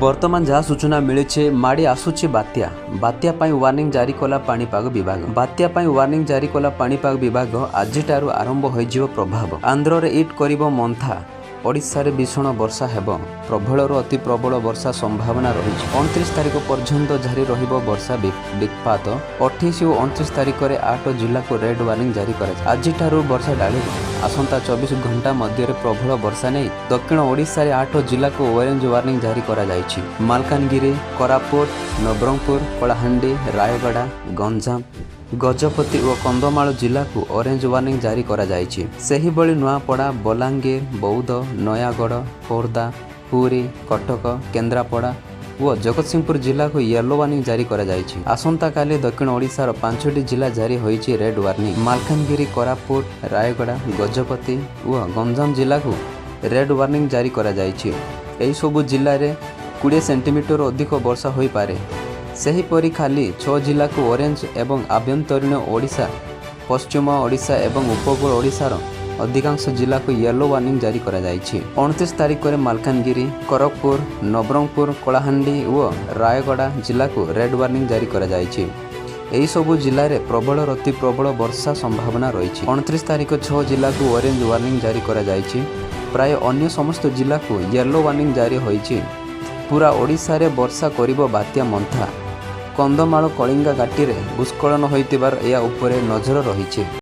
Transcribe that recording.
ବର୍ତ୍ତମାନ ଯାହା ସୂଚନା ମିଳିଛି, ମାଡ଼ି ଆସୁଛି ବାତ୍ୟା। ବାତ୍ୟା ପାଇଁ ୱାର୍ଣ୍ଣିଂ ଜାରି କଲା ପାଣିପାଗ ବିଭାଗ। ବାତ୍ୟା ପାଇଁ ୱାର୍ଣ୍ଣିଂ ଜାରି କଲା ପାଣିପାଗ ବିଭାଗ। ଆଜିଠାରୁ ଆରମ୍ଭ ହୋଇଯିବ ପ୍ରଭାବ। ଆନ୍ଧ୍ରରେ ହିଟ୍ କରିବ ମୋନ୍ଥା। ଓଡ଼ିଶାରେ ଭୀଷଣ ବର୍ଷା ହେବ। ପ୍ରବଳରୁ ଅତି ପ୍ରବଳ ବର୍ଷା ସମ୍ଭାବନା ରହିଛି। 29 ତାରିଖ ପର୍ଯ୍ୟନ୍ତ ଜାରି ରହିବ ବର୍ଷା ବିତ୍ପାତ। 28 ଓ 29 ତାରିଖରେ ଆଠ ଜିଲ୍ଲାକୁ ରେଡ୍ ୱାର୍ଣ୍ଣିଂ ଜାରି କରାଯାଇଛି। ଆଜିଠାରୁ ବର୍ଷା ଢାଳିବ। ଆସନ୍ତା 24 ଘଣ୍ଟା ମଧ୍ୟରେ ପ୍ରବଳ ବର୍ଷା ନେଇ ଦକ୍ଷିଣ ଓଡ଼ିଶାରେ ଆଠ ଜିଲ୍ଲାକୁ ଅରେଞ୍ଜ ୱାର୍ଣ୍ଣିଂ ଜାରି କରାଯାଇଛି। ମାଲକାନଗିରି, କୋରାପୁଟ, ନବରଙ୍ଗପୁର, କଳାହାଣ୍ଡି, ରାୟଗଡ଼ା, ଗଞ୍ଜାମ, ଗଜପତି ଓ କନ୍ଧମାଳ ଜିଲ୍ଲାକୁ ଅରେଞ୍ଜ ୱାର୍ଣ୍ଣିଂ ଜାରି କରାଯାଇଛି। ସେହିଭଳି ନୂଆପଡ଼ା, ବଲାଙ୍ଗୀର, ବୌଦ୍ଧ, ନୟାଗଡ଼, ଖୋର୍ଦ୍ଧା, ପୁରୀ, କଟକ, କେନ୍ଦ୍ରାପଡ଼ା ଓ ଜଗତସିଂହପୁର ଜିଲ୍ଲାକୁ ୟେଲୋ ୱାର୍ଣ୍ଣିଂ ଜାରି କରାଯାଇଛି। ଆସନ୍ତାକାଲି ଦକ୍ଷିଣ ଓଡ଼ିଶାର ପାଞ୍ଚଟି ଜିଲ୍ଲା ଜାରି ହୋଇଛି ରେଡ୍ ୱାର୍ଣ୍ଣିଂ। ମାଲକାନଗିରି, କୋରାପୁଟ, ରାୟଗଡ଼ା, ଗଜପତି ଓ ଗଞ୍ଜାମ ଜିଲ୍ଲାକୁ ରେଡ୍ ୱାର୍ଣ୍ଣିଂ ଜାରି କରାଯାଇଛି। ଏହିସବୁ ଜିଲ୍ଲାରେ 20 ସେଣ୍ଟିମିଟର ଅଧିକ ବର୍ଷା ହୋଇପାରେ। ସେହିପରି ଖାଲି ଛଅ ଜିଲ୍ଲାକୁ ଅରେଞ୍ଜ ଏବଂ ଆଭ୍ୟନ୍ତରୀଣ ଓଡ଼ିଶା, ପଶ୍ଚିମ ଓଡ଼ିଶା ଏବଂ ଉପକୂଳ ଓଡ଼ିଶାର ଅଧିକାଂଶ ଜିଲ୍ଲାକୁ ୟେଲୋ ୱାର୍ଣ୍ଣିଂ ଜାରି କରାଯାଇଛି। 29 ତାରିଖରେ ମାଲକାନଗିରି, କୋରାପୁଟ, ନବରଙ୍ଗପୁର, କଳାହାଣ୍ଡି ଓ ରାୟଗଡ଼ା ଜିଲ୍ଲାକୁ ରେଡ୍ ୱାର୍ଣ୍ଣିଂ ଜାରି କରାଯାଇଛି। ଏହିସବୁ ଜିଲ୍ଲାରେ ପ୍ରବଳରୁ ଅତି ପ୍ରବଳ ବର୍ଷା ସମ୍ଭାବନା ରହିଛି। 29 ତାରିଖ ଛଅ ଜିଲ୍ଲାକୁ ଅରେଞ୍ଜ ୱାର୍ଣ୍ଣିଂ ଜାରି କରାଯାଇଛି। ପ୍ରାୟ ଅନ୍ୟ ସମସ୍ତ ଜିଲ୍ଲାକୁ ୟେଲୋ ୱାର୍ଣ୍ଣିଂ ଜାରି ହୋଇଛି। ପୁରା ଓଡ଼ିଶାରେ ବର୍ଷା କରିବ ବାତ୍ୟା ମୋନ୍ଥା। କନ୍ଧମାଳ, କଳିଙ୍ଗ ଘାଟିରେ ଭୂସ୍ଖଳନ ହୋଇଥିବାରୁ ଏହା ଉପରେ ନଜର ରହିଛି।